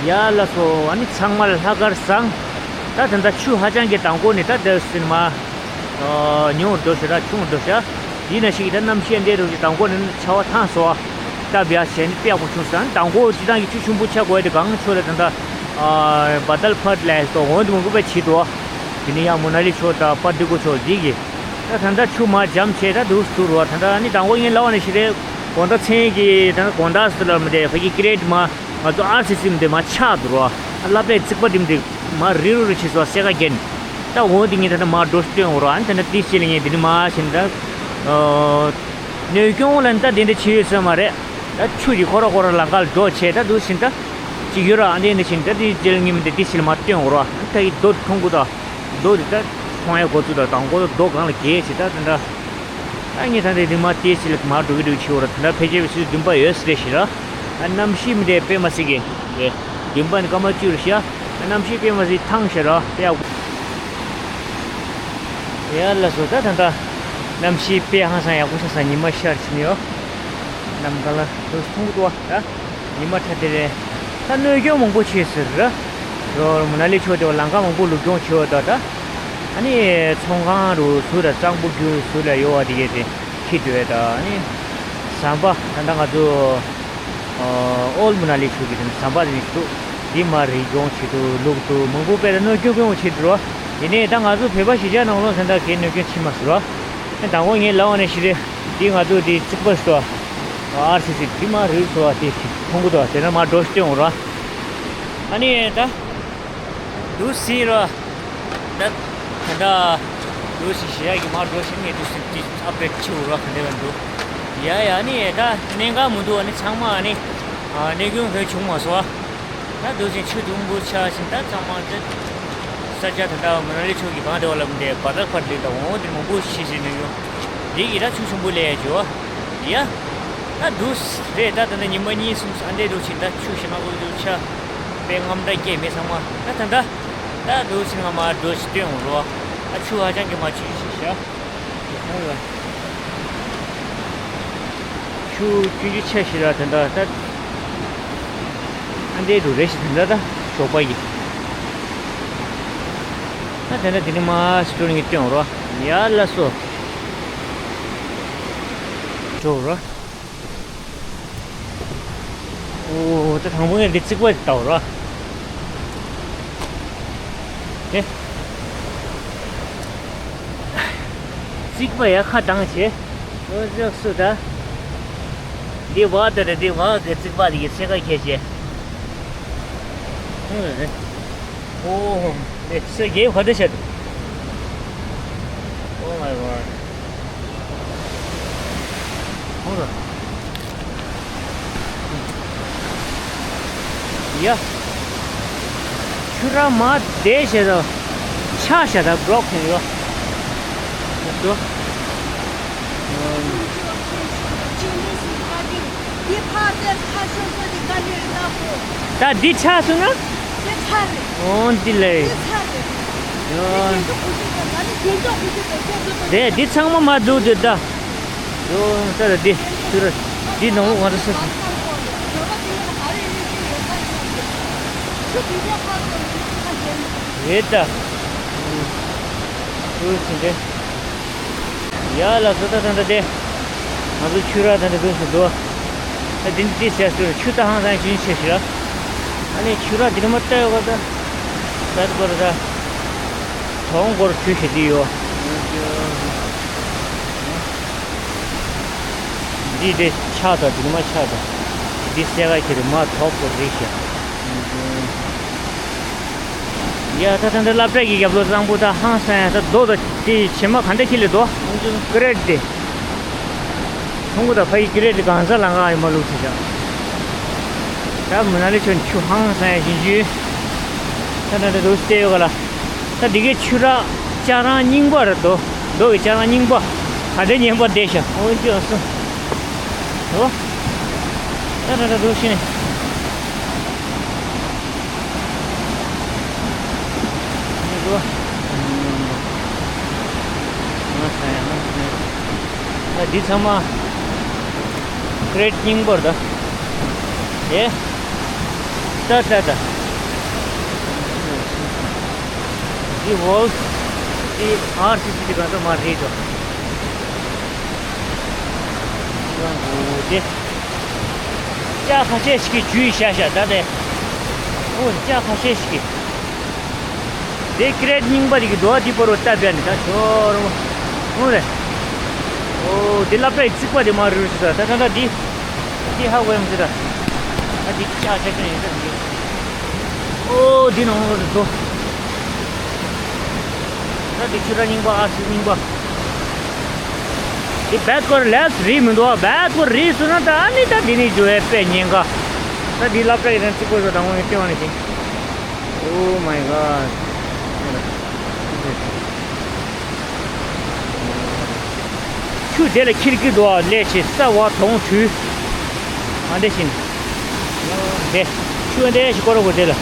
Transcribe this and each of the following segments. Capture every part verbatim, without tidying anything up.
ཡ་ལགས་སོ། ཨ་ནི་ཚང་མ་ལ་ལྷག་དཀར་བཟང་། ད་ད་ལྟ་ཆུ་ཧ་ཅང་གི་དང་པོ་ནས་ད་དེ་སིན་མ་ཉུང་རུ་འགྲོ་ཤག་ར་ཆུང་རུ་འགྲོ་ཤག་ཡིན་ན་ཞིག་ད་གནམ་གཤིས་འདི་རུ་ཞིག་དང་པོ་ནས་ཆར་པ་ཐང་སོ་སྟབས་ཡག་བྱས་ནས་དཔེ་ཡག་པོ་བྱུང་སོང་། དང་པོ་སྤྱི་བཏང་གི་ཆུ་ཆེན་པོ་ཆགས་དགོས་དེ་གང་ཆོག་ལ་ད་ལྟ་བ་དལ་ཕར་ལས་ཏོ་འོན་ཏེ་མང་པོ་དཔེ་བྱེད་དོ། དེ་ནས་ཡང་མུ་ན་ལི་ཕྱོགས་དང་པར་འདི་གོ་ཕྱོགས་འདི་གི་ད་ད་ལྟ་ཆུ་མ་འཇམ་བྱས་ད་འདུག་འདུག་རོ། ད་ལྟ་ནི་དང་པོ་ངས་ལབ་པ་ནས་ཞིག་རེད། དགོང་དག་མཚན་གི་ད་ལྟ་དགོང་དག་སུ་ལ་མི་དེ་ཕ་གི་ཀི་རེད་མ། ང་ཚོ་ཨར་སི་སི་མི་དེ་མ་ཆག་འདུག་རོ། ཨ་ལབ་པའི་རྩིག་པ་དེ་མི་དེ་མ་རི་རུ་རུ་བྱེད་སོ་སེ་ཀ་རྒྱན། ད་འོ་དེ་ངས་ད་ལྟ་མ་འགྲོ་སྟོན་འོ་རོ། ཨ་ནི་ད་ལྟ་ཏི་སི་ལ་ངས་དེ་ནི་མ་བྱེད་ནི་ད། ནོས་སྐྱོང་ལ་ནི་ད་དེ་འདྲ་བྱེད་ཡོད་ས་མ་རེད། ད་ཆུ་ཡི་ཁོ་ར་ཁོ་ར་ལམ་ཁ་ལ་འགྲོ་བྱས་ད་འདུག་ཕྱིན་ད། ཅིག་ཡོད་ར་ཨ་འདྲ་འདྲ་བྱེད་ནི་ད་དེ་རྗེས་ལ་ངས་མི་དེ་ཏི་སི་ལ་མ་སྟོན་འོ་རོ། ཨ་ནི་ད་ཡི་རྡོ་མཐོང་གི་ད། རྡོ་དེ་ད་མཐོང་ཡ་འགོ་ཚུགས་ད་དང་པོ་རྡོ་སྒང་ལ་བརྒལ་བྱས་ད་དེ་འདྲ། ད་ངས་ད་འདི་རིང་མ་ཏི་སི་ལ་མ་འགྲོ་གི་འགྲོ་གི་བྱེད་འོ་ར། ད་ལྟ་ཕལ་ཆེར་བའི་སུས་འདུན་པ་ཡོད་ཟེར་ཞིག་ར། ཨ་གནམ་གཤིས་མི་དེ་དཔེ་མ་སྲིད་གི་རེད། འདུན་པ་ནི་སྐར་མ་བཅུ་རུ་ཤ། ཨ་གནམ་གཤིས་དཔེ་མ་སྲིད་ཐང་ཤ་ར་དཔེ་ཡག་པོ། ཡ་ལགས་སོ། ད་ད་ད་གནམ་གཤིས་དཔེ་ཧང་སང་ཡག་པོ་ཤ་ས་ཉི་མ་ཤར་ཕྱིན་ཡོད། གནམ་གང་ལ་འདུག་མཐོང་གི་འདུག་བ་ད། ཉི་མ་ཁྲ་དེ་རེད། ད་གནོད་སྐྱོན་མང་པོ་བྱས་ཟེར་ར། རོ་མུ་ན་ལི་ཕྱོགས་དེ་བ་ལམ་ཁ་མང་པོ་ལུག་གྱོང་བྱས་བ་ད་ད། ཨ་ནི་ཚོང་ཁང་རུ་ཟུར་ལ་གཙང་པོ་རྒྱུ་ཟུར་ལ་ཡོད་བ་དེ་གས་དེ་ཁྱི་འདུག་ད། ཨ་ནི་ཟམ་པ་ད་ལྟ་ང་ཚོ་ཨོལ་མུ་ན་ལི་ཕྱོགས་ཀྱི་དེ་ནི་ཟམ་པ་དེ་ནི་འདུག་དེ་མ་རི་གྱོང་བྱེད་འདུག་ལུག་འདུག་མང་པོ་དཔེ་ལ་གནོད་སྐྱོན་དཀོན་པོ་བྱེད་འདུག་རོ། ཡིན་ནའི་ད་ང་ཚོ་བོད་པ་གཞིས་ཆགས་ནང་ལོགས་ཟེར་ད་གས་གནོད་སྐྱོན་བྱེད་མ་ཟེར་རོ། དང་པོ་ངས་ལབ་པ་ནས་ཤི་རེད། འདི་ང་ཚོ་འདི་རྩིག་པ་ཞིག་འདུག་ཨར་སི་སི་འདི་མ་རིལ་སོ་བ་དེ་ཞིག་མཐོང་གི་འདུག་དེ་ན་མ་འགྲོ་སྟོན་འོང་ར། ཨ་ནི་ད། འདུག་སེ་ར། ད། ད་ད། འདུག་སེ་ཞེ་ཡག་གི་མ་འགྲོ་ཤི་ནས་འདུག་སེ་འདི་ཨབ་ཌེ་ཊི་བྱེད་འོང་ར་ག་འདྲ་བ་འདུག་ཡ་ཡ་ཨ་ནི་ད་གནད་འགག་མི་འདུག་ཨ་ནི་ཚང་མ་ཨ་ནི། ཨ་གནད་སྐྱོན་ཁོས་བྱུང་མ་སོང་ཨ། ད་འདུག་ཅིང་ཆུ་དུམ་བུ་ཆགས་ཤིང་ད་གཙང་མ་དེ། ས་ཆ་ད་ལྟ་མ་ན་ལི་ཕྱོགས་ཀྱི་སྒང་དེ་བ་ལ་མི་འདྲ་བ་དར་ཁར་ལི་དང་འོང་དེ་མང་པོ་ཤི་ཟིན་ནས་ཡོང་། འདི་ཡི་ད་ཆུ་ཆེན་པོ་ལས་ཡ་འཇོ། ཡ། ད་འདུག་རེད་ད་ད་ནི་ཉི་མ་གཉིས་གསུམ་ཨ་འདྲས་འདུག་ཅིང་ད་ཆུ་ཞིག་ང་གོ་འདུག་ཆ། དཔེ་རྔམ་འདྲ་སྐྱེས་མེད་ཚང་མ་ད་ད་ད། ད་འདུག་ཅིང་ང་མ་འགྲོ་ཞིག་སྟོན་འོང་རོགས། ད་ཆུ་ཧ་ཅང་གི་མ་ཆུ་ཞིག་ཤ། ཆུ་ཆུ་ཆུ་ཆ་ཞིག་ལ་དེ་འདྲ་ད། ཨ་འདྲའི་དུ་རེ་ཞིག་དེ་འདྲ་ད་ཞོགས་པ་ཡི། ད་དེ་འདྲ་དེ་ནི་མ་སི་ཏུ་ནི་སྟོན་རོགས་ཡ་ལ་སོ། འགྲོ་རོགས། ཨོ་ད་དང་པོ་ངས་འདི་རྩིག་པ་ལྟ་བུ་ར། ཨེ། རྩིག་པ་ཡ་ཁ་བཏང་བྱས། ཨོ་ཅོག་སུ་ད། འདི་བ་ད་རེད་འདི་བ་གི་རྩིག་པ་འདི་གི་སེ་ཀ་ཁྱེར་བྱས། ཨོ་རེད། ཨོ། ཨེ་སེ་གེ་ག་འདྲ་བྱས་འདུག Oh my god. ཧོ་ར། ཡ། ཆུ་ར་མ་བདེ་ཞེ་ད། ཆག་ཞེ་ད་བྲོག་ཡོད། འདུག་དོ། འདི་ཕར་དེ་ཕར་ཤོག་ཤོག་འདི་ག་ནས་ལྟ་གོ། ད་འདི་ཆག་སོང་ན། འདི་ཆག་རེད། འོ་འདི་ལས། འདི་ཆག་རེད། ཡོ། འདི་རྒྱན་ཆ་གོ་ཤོག་ཤོག་ང་ནི་རྒྱན་ཆ་གོ་ཤོག་ཤོག་ཁྱེད་ཚོ་དང་། དེ་འདི་ཚང་མ་མ་འདུག་དེ་ད། ཡོ་ད་ད་འདི་ཤུ་ར་འདི་ནང་ལོགས་ང་ཚོ་སུ། རེད་ད། ཨུ་ཚུན་ཏེ། ཡ་ལ་སོ་ད་ད་ད་དེ། ང་ཚོ་ཆུ་ར་ད་ད་འདུག་སེ་འདུག་ད་འདི་འདི་ཟེར་སོ་ཆུ་ད་ཧང་སང་ཞིན་ཆེ་ཞིག་ར། ཨ་ནི་ཆུ་ར་འདི་ནི་མ་ལྟ་ཡོད་ག་ད། ད་ད་གོ་ར་ད། གྲོང་སྐོར་ཆུ་ཞིག་འདི་ཡོད། འདི་དེ་ཆག་ད་འདི་ནི་མ་ཆག་ད། འདི་སེ་ཀ་ཁྱེར་མ་ཐོབ་གོ་རེད་ཤག་ཡ་ད་ད་འདི་སློབ་གྲྭ་གི་རྒྱབ་ལོགས་གཙང་པོ་ད་ཧང་སང་ཡ་ད་རྡོ་ད་དེ་བྱེ་མ་ག་འདྲ་ཁྱེར་ལེ་རྡོ་ཀི་རེད་དེ། ཁོང་ཁུ་ད་ཕ་ཡི་ཀི་རེད་དེ་གང་ཟག་ལ་ང་ཡི་མ་ལུག་ཟེར་ཤག་ད་མུ་ན་ལི་ཆུ་ཆུ་ཧང་སང་ཡ་ཞིན་ཆུ། ད་ད་ད་རྡོ་སྟེ་ཡོད་ག་ལ། ད་འདི་གའི་ཆུ་ར་ལྕགས་རང་རྙིང་པ་ར་རྡོ། རྡོ་གི་ལྕགས་རང་རྙིང་པ། ག་འདྲ་ཉན་པ་བསྡད་ཤག་འོན་ཅི་ཨ་སོ། འོ། ད་ད་ད་རྡོ་ཤི་ནས། ད་འདི་ཚང་མ་ཀི་རེད་རྙིང་པར་ད། ཨེ། ད་ད་ད། འདི་ཝོལ་འདི་ཨར་སི་སི་འདི་ག་ཚོད་མ་རེད་དོ། འོ་དེ། ལྕགས་ཁ་ཤས་ཤིག་གིས་འཇུས་བཞག་བཞག་ད་དེ། འོ་ལྕགས་ཁ་ཤས་ཤིག་གིས། དེ་ཀི་རེ་ཊི་རྙིང་པ་རིགས་ཀྱི་རྡོ་བ་དེ་པོ་རུ་བཏབ་པ་ནི་ད་ཤོར་འོང་རེད། འོ་དེ་སློབ་གྲྭ་ཡི་རྩིག་པ་དེ་མ་རུལ་སོང་ད་ད་ད་འདི། འདི་ཧ་གོ་ཡོང་ཟེར་ད། ད་འདི་ལྕགས་ཆ་ཆུང་ཡིན་ད་འདི། འོ་འདི་ནང་ལོགས་སུ་རྡོ། ད་འདི་ཆུ་ར་རྙིང་པ་ཨ་སི་རྙིང་པ། འདི་བེད་སྐོར་ལས་རིལ་མི་འདུག་བེད་སྐོར་རིལ་སོང་ན་ད་ཨ་ནི་ད་འདི་ནི་འཇུ་བའི་དཔེ་ཉེན་ཁ། ད་འདི་སློབ་གྲྭ་ཡི་རང་རྩིག་པ་བཟོ་དང་ངོ་ཡི་ལྟེ་བ་ནས་ཤིང་། Oh my god. ཆུ་དེ་ལ་འཁྱེར་གྱི་འདུག་ལས་བྱེད་ས་བ་དོང་བྲུས། ཨ་འདྲ་བཞིན། དེ། ཆུ་འདྲ་ཞིག་སྐོར་གོ་དེ་ལ།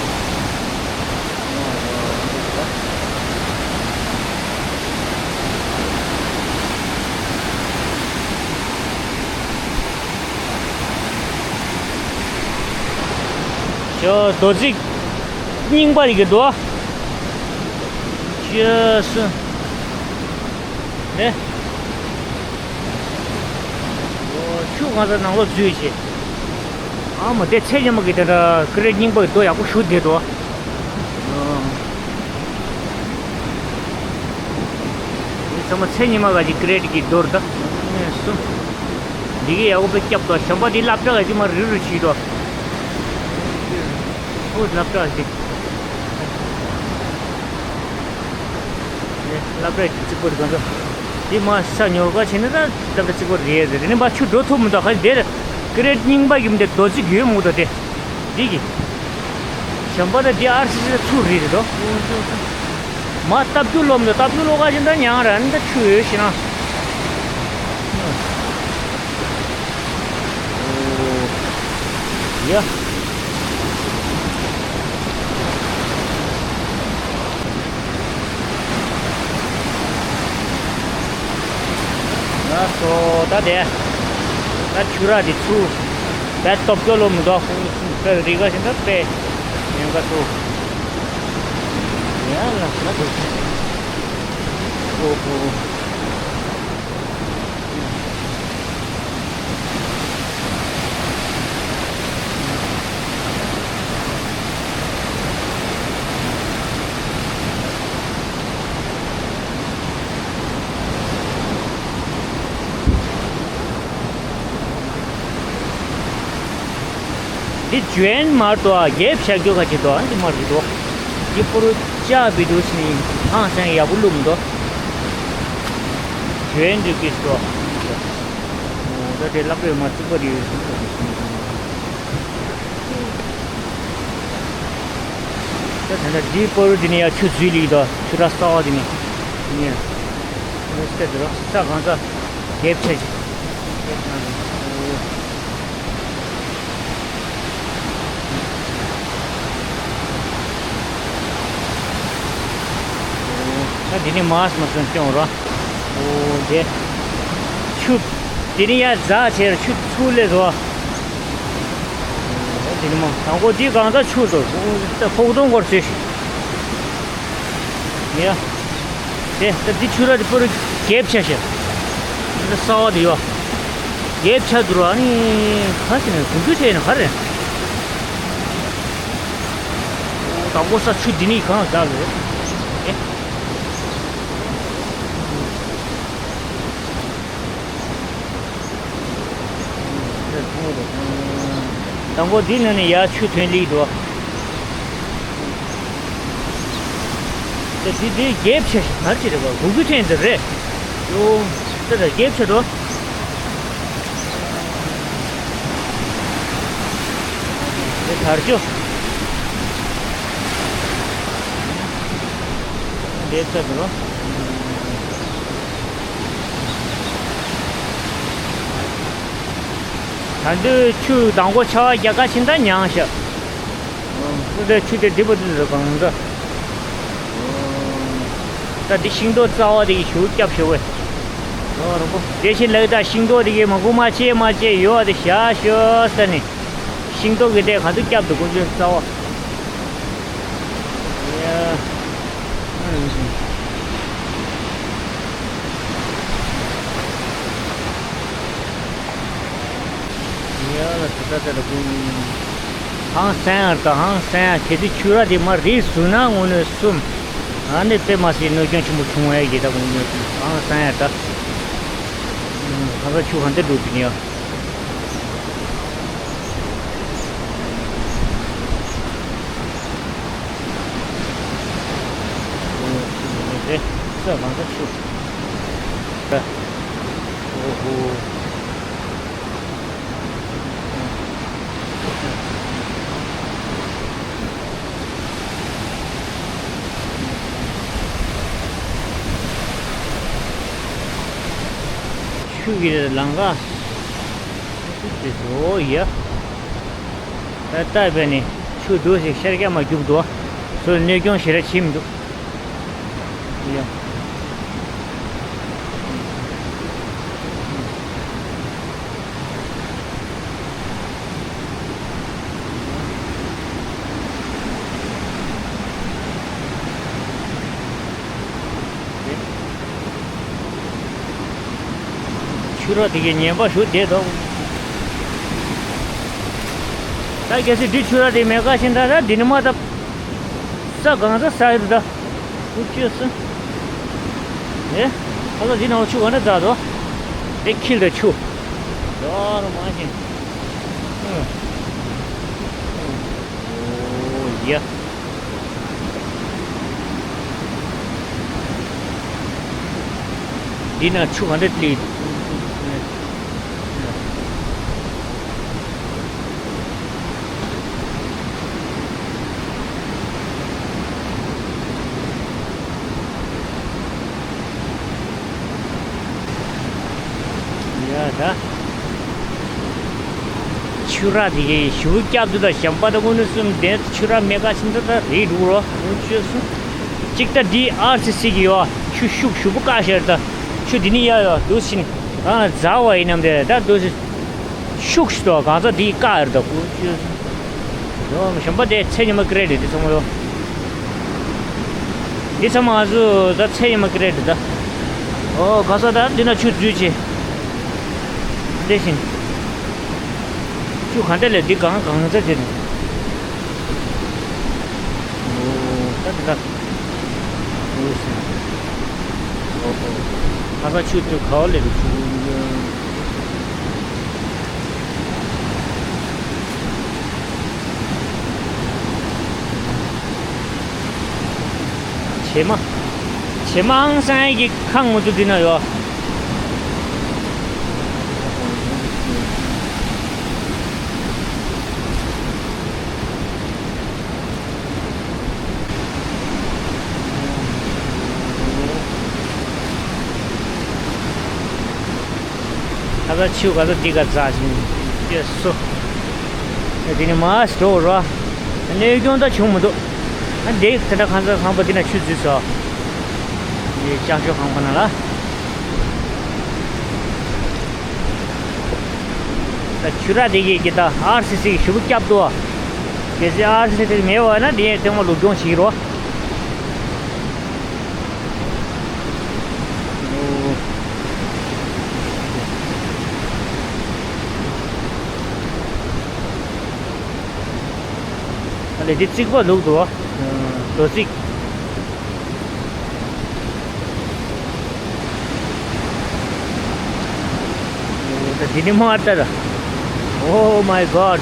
ཅོ་རྡོ་རྩིག་རྙིང་པ་རིག་གི་འདུག་ཅེས་སུ། ནས། ཆུ་གང་ས་ནང་ལོགས་འཛུལ་བྱས། ཨ་མ་དེ་ཚེ་ཉི་མ་གི་དེ་འདྲ་ཀི་རེ་ཊི་རྙིང་པ་གི་རྡོ་ཡག་པོ་ཞུ་བསྡད་འདུག་འདི་ཚང་མ་ཚེ་ཉི་མ་ག་ཅིག་ཀི་རེ་ཊི་གི་རྡོ་རེད་ད། གསུམ། འདི་གི་ཡག་པོ་དཔེ་སྐྱབས་དོ་གཞན་པ་འདི་སློབ་གྲྭ་ག་ཅིག་མ་རུལ་རུལ་བྱེད་དོ། ཨོ་སློབ་གྲྭ་འདི། སློབ་གྲྭ་གི་རྩིག་པ་རེད་གང་ཚོ། འདི་མ་ས་ཉོ་ག་བྱས་ན་ད་སློབ་གྲྭ་རྩིག་པ་རེད་ཟེར་དེ་ནི་མ་ཆུ་འགྲོ་ཐུབ་མི་འདུག་ཁ་འདིར་ཀི་རེ་ཊི་རྙིང་པ་གི་མི་འདི་རྡོ་རྩིག་ཡོད་མོད་དོ་དེ། འདི་གི། གཞན་པ་ད་འདི་ཨར་སི་སི་ཚུར་རེད་དོ། མ་སྟབས་འགྱུར་ལོབ་འདུག་སྟབས་འགྱུར་ལོག་ག་ཅིག་ད་ཉང་ར་ནི་ད་ཆུ་ཡོད་ཤི་ན། ཡ། ལགས་སོ་ད་དེ། ད་ཆུ་ར་དེ་ཚུར། ད་སྟོབས་སྐྱོ་ལོ་མི་འདུག་ཁོང་ཚོ་རི་ག་ཞིག་ད་དཔེ། ཡོང་ག་ཚུར། ཡ་ལགས་ད་དེ། ཨོ་ཧོ། འདི་འཇོན་མར་དོ་རྒྱབ་བྱ་རྒྱུ་ག་ཅི་དོ་འདི་མར་གི་དོ། འདི་པོ་རུ་ལྕགས་བི་དུ་སི་ནི་ཧང་སང་ཡག་པོ་བླུགས་མི་དོ། འཇོན་འདི་ཀིས་དོ། ད་དེ་ལག་པས་མ་བཙུགས་པ་རེད། ད་ད་ད་འདི་པོ་རུ་འདི་ནི་ཡ་ཆུ་འཛུལ་ལི་དོ་ཆུ་ར་ས་བ་འདི་ནི། འདི་ནི་ཡ། ཨོ་སྟེ་དེ་རོ་ས་གང་ས་རྒྱབ་ཆ་ཅིག་ད་འདི་ནི་མ་སྨ་སོན་སྐྱོང་རོ། ཨོ་དེ། ཆུ། འདི་ནི་ཡ་ཛ་ཆེར་ཆུ་ཚུར་ལས་རོ། འདི་ནི་མ་དང་པོ་འདི་གང་ས་ཆུ་ཚོ། ད་ཕོག་དོང་སྐོར་ཚོས་ཤིག་ཡ། དེ་ད་འདི་ཆུ་ར་འདི་པོ་རུ་རྒྱབ་ཆ་ཤ། འདི་ས་བ་འདི་ཡོ། རྒྱབ་ཆ་འདུག་ར་ནི་ག་ཟེར་ནས་གུང་ཁྲུས་བྱས་ན་ག་རེད། དང་པོ་ས་ཆུ་འདི་ནི་གང་ཟག་རེད། དང་པོ་འདི་ནང་ནས་ཡར་ཆུ་ཐོན་ལེ་འདུག་ད་འདི་འདི་རྒྱབ་ཆ་ཞིག་གར་ཅི་རེད་བ་གུ་གུ་ཐོན་འདི་རེད། ཡོ། ད་ད་རྒྱབ་ཆ་འགྲོ། འདི་དར་ཅོ། འདི་ཚ་འགྲོ། ད་འདོད་ཆུ་དང་པོ་ཆ་བ་རྒྱ་ག་ཕྱིན་ད་མྱང་ཤག་ཨོ་ཁུ་ཚོས་ཆུ་དེ་འདི་པོ་འདི་ཚོ་གང་འདྲ། ད་འདི་ཤིང་ཏོག་རྩ་བ་དེ་གི་ཞུ་སྐྱབས་ཞུ་བས། ཨོ་རོ་པོ། དེ་བཞིན་ལགས་ད་ཤིང་ཏོག་དེ་གི་མ་གུ་མ་ཆེ་མ་ཆེ་ཡོད་དེ་བཞག་ཤོག་ས་ནི། ཤིང་ཏོག་གི་དེ་ག་ཚོད་སྐྱབས་འདུག་ཁུ་ཚོས་རྩ་བ། ཡ། ཡ་ལ་ད་ད་ད་ལ་ཀུན། ཧང་སང་ཡར་ད་ཧང་སང་ཡར། གལ་སྲིད་ཆུ་ར་དེ་མར་རིལ་སོང་ན་དངོས་གནས་གསུམ། ཨ་ནི་དཔེ་མ་སྲིད་གནོད་སྐྱོན་ཆེན་པོ་བྱུང་བ་ཡ་གི་ད་དངོས་གནས་གསུམ་ཧང་སང་ཡར་ད། ཧང་སང་ཆུ་གང་དེ་འགྲོ་གི་ནི་ཡ། ས་གང་ས་ཆུ། ཨོ་ཧོ། ཆུ་གི་ལམ་ཁ། ཨོ་ཡ། ད་ལྟ་བས་ནི་ཆུ་འདུག་ཞིག་ཤར་རྒྱག་མ་རྒྱུག་འདུག་སོ་གནོད་སྐྱོན་ཞེ་དྲག་བྱེད་མི་འདུག་ཡ། ཆུ་ར་དེ་གའི་ཉེན་པ་ཞུ་བསྡད་དོ། ད་གལ་སྲིད་འདི་ཆུ་ར་དེ་མེད་ཀ་ཕྱིན་ད་ད་འདི་ནི་མ་ད། ས་གང་ས་ས་ཡོད་ད། འུ་ཅོས་སུ། ཨེ། ཁ་ལ་འདི་ནང་ཆུ་ག་འདྲ་འཛག་དོ། དེ་འཁྱིལ་ད་ཆུ། ད་རུ་མ་ཤེས། ཨུ། ཨོ་ཡ། འདི་ན་ཆུ་ག་འདྲ་ལི། ཡ་ད། ཆུ་ར་དེ་གའི་ཞུ་སྐྱབས་དུ་ད་ཞམ་པ་ད་ཀུན་ནས་གསུམ་ལྡན་ཆུ་ར་མེ་ཀ་ཕྱིན་ད་ད་རེད་འགྲོ་རོ་འུ་ཅོས་སུ། གཅིག་ད་འདི་ཨར་སི་སི་གི་ཡོ་ཆུ་ཤུགས་ཞུ་བུ་ཀ་ཤར་ད་ཆུ་འདི་ནི་ཡ་ཡོ་འདུག་ཕྱིན་གང་ལ་འཛག་བ་ཡིན་ནམ་དེ་ད་འདུག་ཕྱིན། ཤུགས་ཤིག་ཏོ་གང་ས་འདི་བཀག་ཡོད་ད་ཀུ་ཅི། ཡོ་གཞན་པ་དེ་ཚེ་ཉི་མ་ཀི་རེད་འདི་ཚང་མ་ཡོ། འདི་ཚང་མ་ང་ཚོ་ད་ཚེ་ཉི་མ་ཀི་རེད་ད། ཨོ་ག་ས་ད་འདི་ན་ཆུ་འཛུལ་ཆེ། དེ་བཞིན། ཆུ་གང་དེ་ལས་འདི་གང་གང་ས་ཅི་རེད། ཨོ་ད་འདི་ད། ཨོ་ཧོ། ཁ་ས་ཆུ་དེ་ག་བ་ལས་རུ་ཆུ། བྱེ་མ། བྱེ་མ་ཧང་སང་གི་ཁ་ངོ་ཚུ་འདི་ན་ཡོད། ད་ལྟ་ཆུ་ག་ཚོད་འདི་ག་འཛག་ཅིང་སྐྱེས་སོ། དེ་ནི་མ་སྤྲོ་ར། གནས་སྐྱོན་ད་བྱུང་མི་འདུག་ཨ་འདི་དེ་འདྲ་གང་ཚ་ཁང་པ་འདི་ན་ཆུ་འཛུལ་སོ། འདི་ལྕགས་ཤོག་ཁང་པ་ན་ལ། ད་ཆུ་ར་དེ་གི་གི་ད་ཨར་སི་སི་གི་ཞུ་བུ་སྐྱབས་འདུག་གལ་སྲིད་ཨར་སི་སི་དེ་མེད་བ་ན་དེ་ཐེངས་མ་ལུགས་སྦྱོང་བྱེད་ཀྱི་རོ། ཨ་ལས་དེ་རྩིག་པ་ལུག་འདུག་རྡོ་རྩིག་འདི་ནི་མ་ལྟར། Oh my God.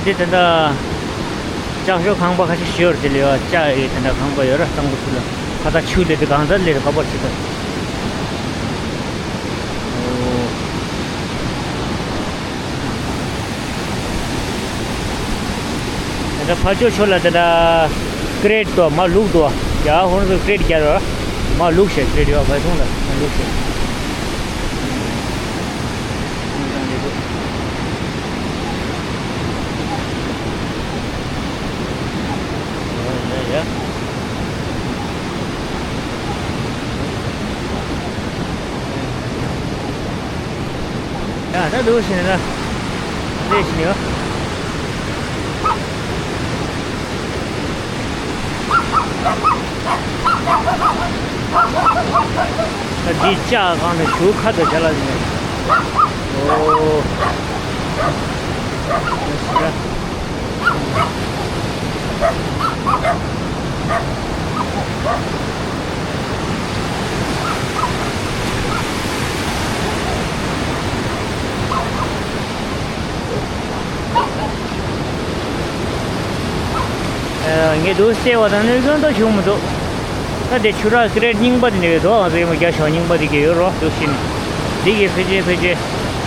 འདི་དེ་འདྲ། ལྕགས་ཤོག་ཁང་པ་ཁ་ཤས་ཤོར་དེ་ལས་ཡོད་ལྕགས་ཡི་དེ་འདྲ་ཁང་པ་ཡོད་ར་གཙང་པོ་ཚུལ་ལ་ཁ་ཚ་ཆུ་ལས་དེ་གང་ཚ་ལས་ར་ཁ་པར་ཆུ་ཚ། ཨོ། དེ་འདྲ་ཕར་ཕྱོགས་ཕྱོགས་ལ་དེ་འདྲ་ཀི་རེད་དོ་མ་ལུག་དོ། ཡ་ཧོན་ཚོ་ཀི་རེད་རྒྱ་ར། མ་ལུག་ཤེ་ཀི་རེད་ཡོད་བའི་ཐོང་ལ་མ་ལུག་ཤེ། ཡ་ཡ་ཡ། ཡ་ད་འདུག་ཕྱིན་ན་ད། འདི་ཕྱིན་ཡོད། ད་འདི་ལྕགས་སྒང་ནས་ཞུ་ཁ་དོ་བྱ་ལ་ནས། ཨོ། ངས་འདུག་བལྟས་པ་དང་གནོད་སྐྱོན་ད་བྱུང་མི་འདུག་ད་དེ་ཆུ་རགས་ཀི་རེ་ཊི་རྙིང་པ་དེ་འདྲ་རེད་འདུག་ང་ཚོ་ཡོང་བ་རྒྱ་ཤོག་རྙིང་པ་དེ་གི་ཡོད་རོགས་འདུག་ཤིན། དེ་གི་ཕལ་ཆེར་ཕལ་ཆེར་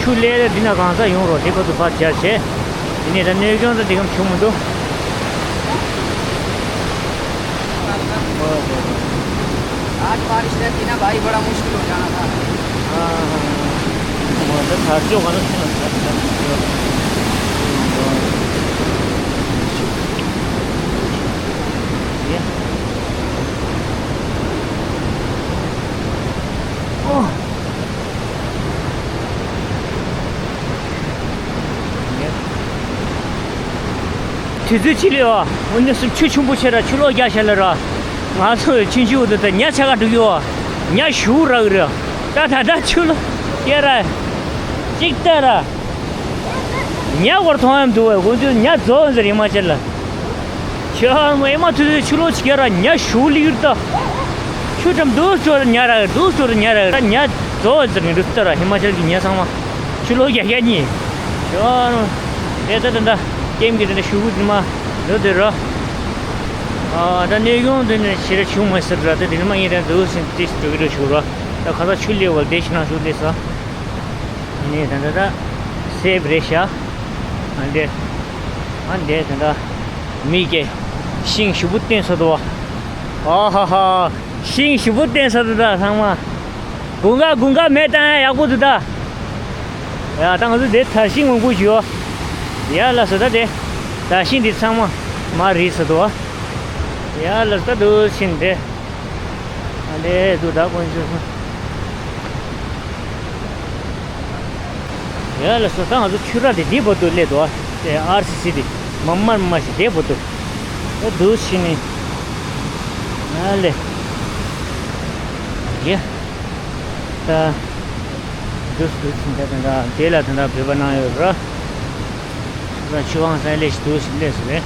ཆུ་ལས་ལ་འདི་ན་གང་ས་ཡོང་རོགས་དེ་ཁ་ཐུག་ཕར་སྦྱར་བྱས། དེ་ནས་ད་གནོད་སྐྱོན་ད་དེ་གམ་བྱུང་མི་འདུག आज बारिश रहती ना भाई, बड़ा मुश्किल हो जाना था। हाँ, हाँ, हाँ। वो तो था, जो गाना सुना था। ये। ओह। དུས་ཚོད་ཕྱི་ལོས་ཨ། འོ་ན་སུ་ཆུ་ཆུང་པོ་ཆེ་ར་ཆུ་ལོག་རྒྱག་ཤ་ལ་ར། ང་ཚོ་ཆུང་ཆུང་འུ་དུ་ད་ཉ་ཆ་ག་འགྲོ་གི་ཨ། ཉ་ཞུ་ར་གི་ར། ད་ད་ད་ཆུ་ལོག་སྐྱེ་ར། ཅིག་ལྟ་ར། ཉ་བར་མཐོང་ཡམ་འདུག་བས་ཁོང་ཚོས་ཉ་རྫོགས་ཟེར་ཡིན་མ་ཆེ་ལ། ཁྱོད་ཨེ་མ་དུས་ཚོད་ཆུ་ལོག་ཅིག་སྐྱེ་ར་ཉ་ཞུ་ལི་གི་ར་ད། ཆུ་ཁྲམ་འདུག་ཅོ་ར་ཉ་ར་འདུག་ཅོ་ར་ཉ་ར་ད་ཉ་རྫོགས་ཟེར་ནི་རུ་ལྟ་ར་ཧི་མ་ཅལ་གི་ཉ་ཚང་མ། ཆུ་ལོག་རྒྱག་རྒྱག་གཉིས། ཞོ། དེ་ལྟ་དེ་འདྲ། ཀེམ་གྱི་དེ་འདྲ་ཞུ་གུ་དེ་མ། འདོད་དེ་རོ། ཨ་ད་གནས་སྐྱོང་དེ་ནས་ཞེ་ར་བྱུང་མ་ཟེར་ར་ད་དེ་ནས་མ་ངེས་དེ་འདུག་སེམས་ཏིས་འགྲོ་གི་རེད་ཞུ་ར། ད་ཁ་ད་ཆུ་ལེ་བ་ལ་དེ་ཤི་ན་ཞུ་དེ་ས། ནས་ད་ད་ད། སེབ་རེད་ཤག་ཨ་འདེ། ཨ་འདེ་ད་ད། མི་སྐྱེ། ཤིང་ཞུ་བུ་བསྟན་ས་དུ་བ། ཨ་ཧ་ཧ། ཤིང་ཞུ་བུ་བསྟན་ས་དུ་ད་ཚང་མ། དགུན་ཁ་དགུན་ཁ་མེ་བཏང་ཡ་ཡག་པོ་འདུག་ད། ཡ་ད་ང་ཚོ་དེ་དར་ཤིང་མང་པོ་ཞུ། ཡ་ལ་ས་ད་དེ། དར་ཤིང་འདི་ཚང་མ་མ་རིལ་ས་དུ་བ། ཡ་ལ་ས་ད་དུ་ཤིང་དེ། ཨ་ལེ་དུ་ད་དཀོན་མཆོག་གསུམ། ཡ་ལ་ས་ད་ང་ཚོ་ཆུ་ར་དེ་འདི་བར་དུ་སླེབས་འདུག་ཨ། དེ་ཨར་སི་སི་དེ་མ་མར་མ་ཞིག་དེ་བར་དུ། ད་དུ་ཤི་ནི། ཨ་ལེ། ཡ། ད། འདུག་འདུག་ཟིན་ད་དེ་འདྲ་དེ་ལ་དེ་འདྲ་བོད་པ་གནང་ཡོད་ར། ཆུ་ཁང་སའི་ལས་ཤིག་འདུག་ཟིན་ལས་ཟིན་རེད།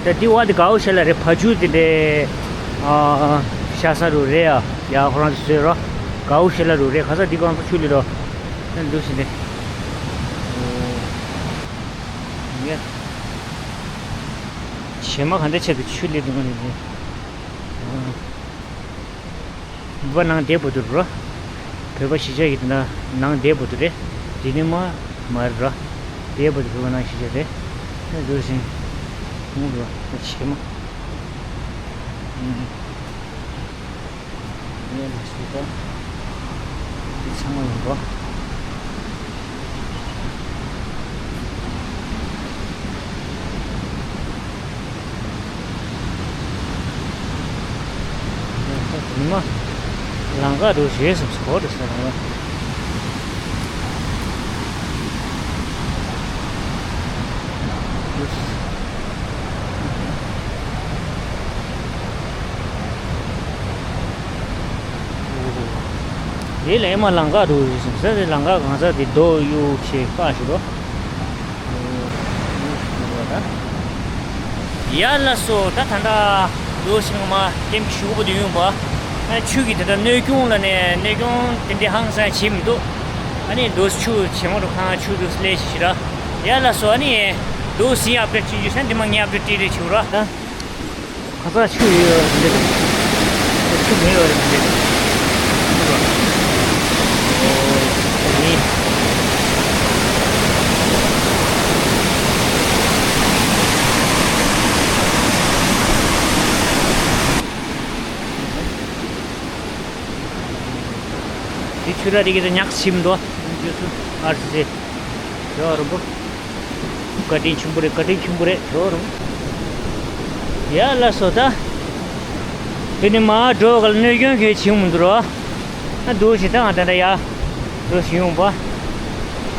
ད་འདི་བ་དེ་དགའ་བོ་ཞེ་ལ་རེད་བ་ཆུ་དེ་འདྲའི་ཤ་ས་རུ་རེད་ཡ། ཡ་ཁོ་རང་ཚོ་བཟོས་རོ། དགའ་བོ་ཞེ་ལ་རུ་རེད་ཁ་ས་འདི་གང་ཚོ་ཆུ་ལི་རོ། ད་འདུག་ཟིན་རེད། ཡ། བྱེ་མ་ག་འདྲ་ཆེད་དུ་ཆུ་ལི་འདུག་ག་ནི། བོད་པ་ནང་བསྡད་པོ་འདུག་རོ། བོད་པ་གཞིས་ཆགས་ཀྱི་དེ་ན་ནང་བསྡད་པོ་འདུག་རེད། དེ་ནི་མ་མ་རེད་རོ། བསྡད་པོ་འདུག་བོད་པ་ནང་གཞིས་ཆགས་རེད། ནས་འདུག་ཟིན། ཁུངས་རོ་ད་ཆེ་མ། ངས་ལ་སུ་ད། འདི་ཚང་མ་ཡིན་པ། ཉི་མ། ལང་ཀ་འདུག་ཞེས་སུ་གོ་དུ་ཟེར་བ། འདི་ལས་མ་ལང་ཀ་འདུག་ཞེས་སུ་ཟེར་ཏེ་ལང་ཀ་གང་ཟག་འདི་རྡོ་གཡུག་ཞེས་བཀག་ཞུ་རོ། ཡ་ལ་སོ་ད་ད་ད་ལོ་ཞིག་མ་ཀེམ་གྱི་ཞུགས་པོ་དུ་ཡོང་པ། ཨ་ཆུ་གི་ད་ད་གནོད་སྐྱོན་ལ་ནས་གནོད་སྐྱོན་དེ་འདྲའི་ཧང་སང་བྱེད་མི་འདུག་ཨ་ནི་ལོ་ཆུ་བྱེ་མ་རུ་ཁང་ཆུ་དུ་སླེ་ཞིག་ཞིག་ར། ཡ་ལ་སོ་ཨ་ནི་ལོ་སི་ཨ་བྲེ་ཅི་ཅི་ས་འདི་མ་ངའི་ཨ་བྲེ་ཏི་རེ་ཆུ་ར། ཁ་ཚ་ཆུ་ཡོད་རེད་འདི། ཆུ་མེད་རེད་འདི། འདི་ཆུ་ར་རི་གི་ཉག་ཆིམ་དོ། ཨར་སི་སི། ཡོ་རུ་བུ། བཀའ་དྲིན་ཆེན་པོ་རེད། བཀའ་དྲིན་ཆེན་པོ་རེད། ཇོ་རུ། ཡ་ལ་སོ་ད། དེ་ནི་མ་འགྲོ་ག་ལ་གནོད་སྐྱོན་གྱི་བྱུང་མི་འདུག་རོ། ཨ་འདུག་ཞིག་ད་ང་ད་ད་ཡ། འདུག་ཞིག་ཡོང་པ།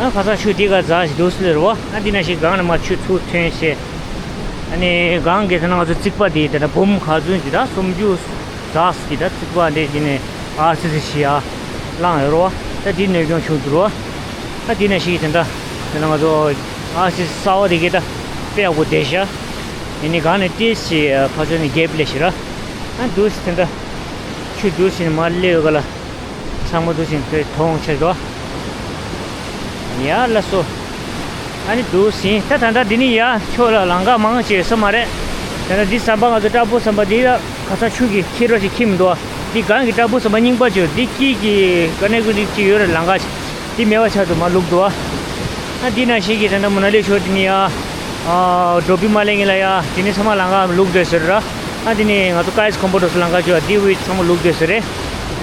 ཨ་ཁ་ས་ཆུ་དེ་ག་ཛ་ཞིག་འདུག་སི་ལེ་རོ། ཨ་འདི་ན་ཞིག་གང་ན་མ་ཆུ་ཚུར་ཐོན་ཤེ། ཨ་ནི་གང་གི་ད་ན་ང་ཚོ་རྩིག་པ་དེ་ད་ན་འབུམ་ག་ཚོད་ཅིག་ད་སུམ་ཅུ། ཌག་སི་གི་ད་རྩིག་པ་འདི་འདི་ནས་ཨར་སི་སི་ཞིག་ཡར་བླངས་ཡོད་རེད་བ། ད་འདི་གནོད་སྐྱོན་བྱུང་འདུག་རེད་བ། ད་འདི་ནང་བཞིན་གྱི་དེ་འདྲ་དེ་ན་ང་ཚོ་ཨར་སི་སི་གསར་པ་དེ་གའི་ད་དཔེ་ཡག་པོ་བསྡད་ཤག་ཡིན་ནའི་སྒང་ནས་ཏོག་ཙམ་ཕར་ཕྱོགས་ནས་གེབ་སླེབས་ཤག་ར། ཨ་འདུག་སེ་དེ་འདྲ་ཆུ་འདུག་སེ་མར་སླེབས་ཡོད་ག་ལ། ཚང་མ་འདུག་སེ་དེ་མཐོང་ཆགས་འགྲོ། ཡ་ལགས་སོ། ཨ་ནི་འདུག་སེ་ད་ད་ལྟ་འདི་ནས་ཡར་ཕྱོགས་ལ་ལམ་ཁ་མང་ཆེ་ཡོད་ས་མ་རེད། ད་ལྟ་འདི་ཟམ་པ་ང་ཚོ་བཀྲ་བྷོ་ཟམ་པ་འདི་ལ་ཁ་སང་ཆུ་གིས་འཁྱེར་རོགས་ཞིག་འཁྱེར་མི་འདུག་ཨ། འདི་སྒང་གི་བཀྲ་བྷོ་ཟམ་པ་རྙིང་པ་ཅིག་ཡོད། འདི་དཀྱིལ་གྱི་ཀ་ནས་ཀུན་ཅིག་ཡོད་རེད། ལམ་ཁ་འདི་མེད་པ་ཆགས་འདུག་མར་བླུགས་འདུག་ཨ། ཨ་འདི་ནང་བཞིན་གྱི་ད་ལྟ་མུ་ན་ལི་ཕྱོགས་འདི་ནས་ཡར་ཨ་འགྲོ་བི་མ་ལེ་ངེ་ལ་ཡ་དེ་ནས་ཚང་མ་ལམ་ཁ་བླུགས་འདུག་ཟེར་ར། ཨ་དེ་ནས་ང་ཚོ་ཀའིས་ཁོམ་པོ་འགྲོ་ས་ལམ་ཁ་ཅིག་ཡོད། དེ་བས་ཚང་མ་བླུགས་འདུག་ཟེར་རེད།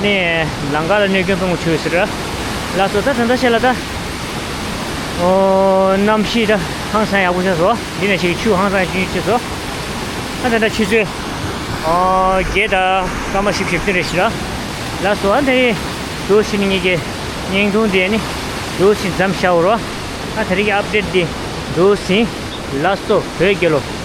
ནས་ལམ་ཁ་ལ་གནོད་སྐྱོན་དཔེ་མང་པོ་བྱུང་ཡོད་ཟེར་ར། ལགས་སོ། ད་ད་ལྟ་བཤད་ལ་ད། ཨོ་གནམ་གཤིས་ད་ཧང་སང་ཡག་པོ་ཆགས་སོང་། འདི་ནང་བཞིན་ཆུ་ཧང་སང་ཆུ་ཆེ་སོང་། ཨ་ད་ད་ཆུ་ཚོད་ཨོ་བརྒྱད་དང་སྐར་མ་བཞི་བཅུ་ཞེ་བདུན་རེད་ཤག་ར། ལགས་སོ། ཨ་དེ་རིང་འདུག་སེ་ནི་ངེད་ཀྱི་བརྙན་ཐུང་དེ་ནི་འདུག་སེ་མཚམས་བཞག་འོ་ར། ཨ་དེ་རིང་གི་ཨབ་ཌེཊ་འདི་འདུག་སེ། ལགས་སོ། བོད་རྒྱལ་ལོ།